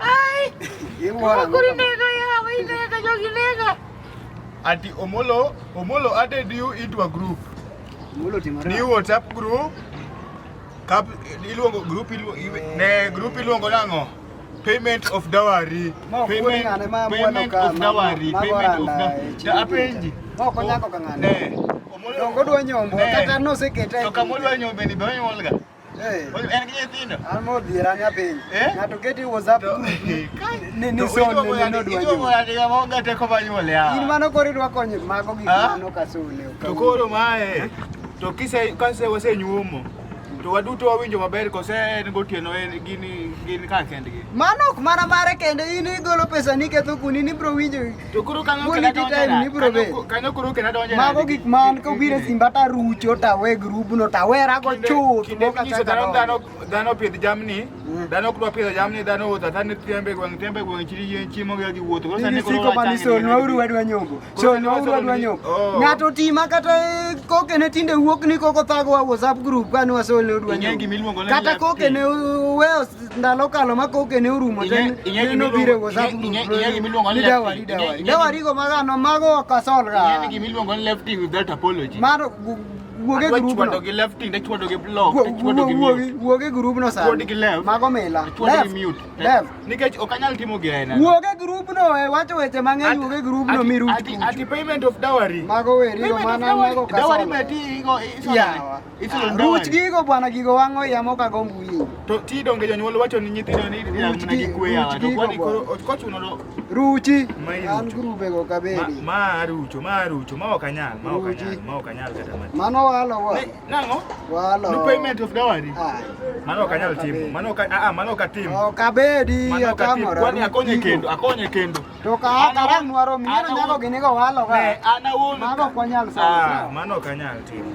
Ai! Iwuoro ang'o Koro kama? inega yawa, inega jogi nega. Ati Omolo, Omolo added you into a group. Omolo otimore New nade? WhatsApp group. Kap iluongo group iluongo ne group iluongo nang'o? Payment of dowry. Ma ok wuod ng'ane ma mwalo Payment ka, of dowry. ma Payment of goranda dowry. e chiro Apenji. Ma ok onyako ka ng'ane. Ne. Omolo. Donge odwa nyombo, Ne. kata nosekete e To kama odwa nyombe ni be onyuolga. Eh. En gi nyithindo. An modhiera nya penj. Eh? Ng'ato keti e WhatsApp To- group ni ni To sol iduogo ni yadi- nodwa iduogo nyombo. yadi kama onge teko mar nyuol yawa. In mano koro idwa konyo mago gik Ah? mano kasole. ok To awinj. koro mae to kise kase wasenyuomo to waduto wawinjo maber kose en gotieno en gin gin kar kendgi. Mano ok mana mare kende in igolo pesa ni ketho kuni ni bro winjo. To koro kanyo Quality kena donje time nade? ni bro Kanyo bet. kanyo koro kena donje Mago nade? gik man kobiro e simba tarucho tawe grubno tawerago Kinde- chuth. Kinde mok minyiso achak dhano adonjo. dhano dhano pidh jamni, dhano ok dwa pidho jamni, dhano wuotho ata ni tembe gweng' tembe gweng' chiri yien chiemo gi giwuotho. Koro sani koro Siko mani wachang'e solnwa ni- uru wadwa nyombo. Koro Solnwa uru wadwa ni- nyombo. Oh. Ng'ato tima kata koke ne tinde wuok ni koko thagowa WhatsApp group kane wasolne odwa Ing'e nyombo. gima iluongo ni Kata lefty. koke ne weyo ndalo kalo ma koke ne orumo to Ing'e- ing'e ne gima nobiro e iluongo- WhatsApp ing'e- group. ing'e- ing'e gima iluongo ni Ni lefty. dawari Ing'e- dawari. ing'e- Dawari go magano mago ok asol Ing'e ga. gima iluongo ni lefty without apology. Mano wuog e Adwa group chwado no. gi lefty, tachwado gi block, tachwado gi mute. Wuog e group no sani. Chwado gi left. Mago mila. Chwado gi Left. mute. Left. Nikech ok anyal timo gir aina. Wuog e group no e wacho weche mang'eny wuog e group no miruch Ati ati payment of dowry. Mago werigo Payment of mana dowry. mago Dowry kasolo. be ti igo isolo. Yawa. Isolo Ruch dowry. gigo bwana gigo wang'o iya mok agomb winjo. To ti donge jonyuol wacho ni nyithindo ni Ruch dak mana gi kwe yawa. ruch To gigo kwani bwana. koro kochuno to Ruchi. Ma An irucho. grube go kabedi. Ma rucho, ma rucho, ma ok anyal, ma ok Ruchi. anyal, ma ok anyal kata matin. Mano walo wa. Ne- Nang'o? Walo. No payment of dowry. Ai. Mano ok anyal timo. Mano ok ah, ah, mano ok atim. Ok abedi Mano ok atim. atamora. Kwani ruch akonye gigo. kendo, akonye kendo. To ka An awuon- karang nwaro an mineno awuon- nyako gini go walo Ne, ga. an awuon. Mago ok wanyal solo, Ah, sawa. mano ok anyal timo.